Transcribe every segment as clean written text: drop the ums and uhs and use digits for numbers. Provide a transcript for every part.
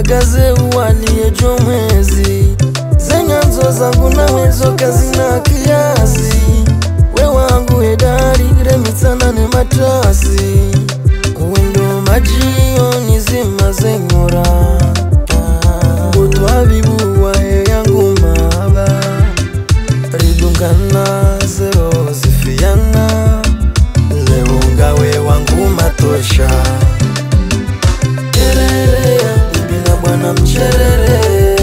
Gaze uwalie jomwezi. Zenyanzo zangu na wezo kazi na kiasi. We wangu edari remitsana ne matasi. Wendo majioni zima zengora. Kutwa bibu wae yangu maba. Ridungana zero zifiana. Leo ngawe wangu matosha. Bwana mcherere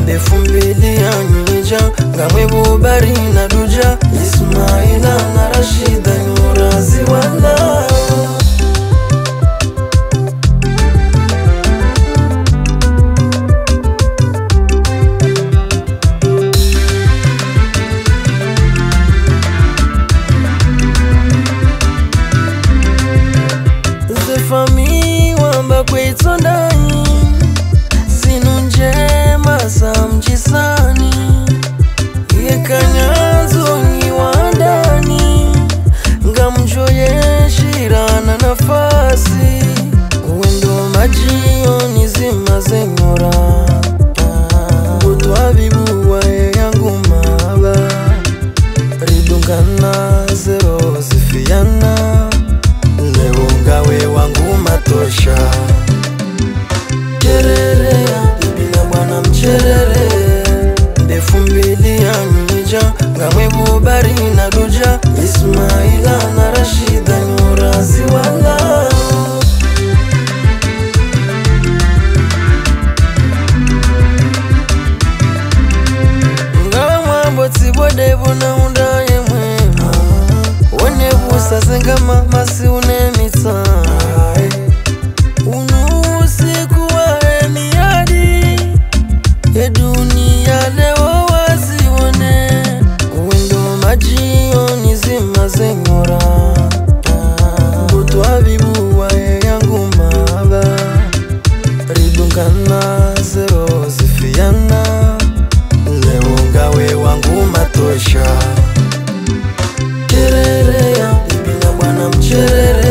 ndefu mbili ya nyija. Ngamwe bubari na duja. Ismaila na Rashida nyurazi wala. Zefami wamba kweitondani. Samjisani yekanyazo ni wandani. Ngamjoye shirana nafasi. Wendo majioni zima zengora. Kutwa bibu wae yangu maba. Ridungana zero zifiana. Leo ngawe wangu matosha. Mcherere ndefu mbili ya nyija. Ngamwe bubari na duja. Ismaila na Rashida nyurazi wala. Ngawe mwambo tibodebo na undaye mwema. Wone busa zengama masi unemita. Unusiku wa emiadi. Dunia leo wazione. Wendo majioni zima zengora. Kutwa bibu wae yangu maba. Ridungana zero zifiana. Leo ngawe wangu matosha. Kerere ya bibi na bwana mcherere.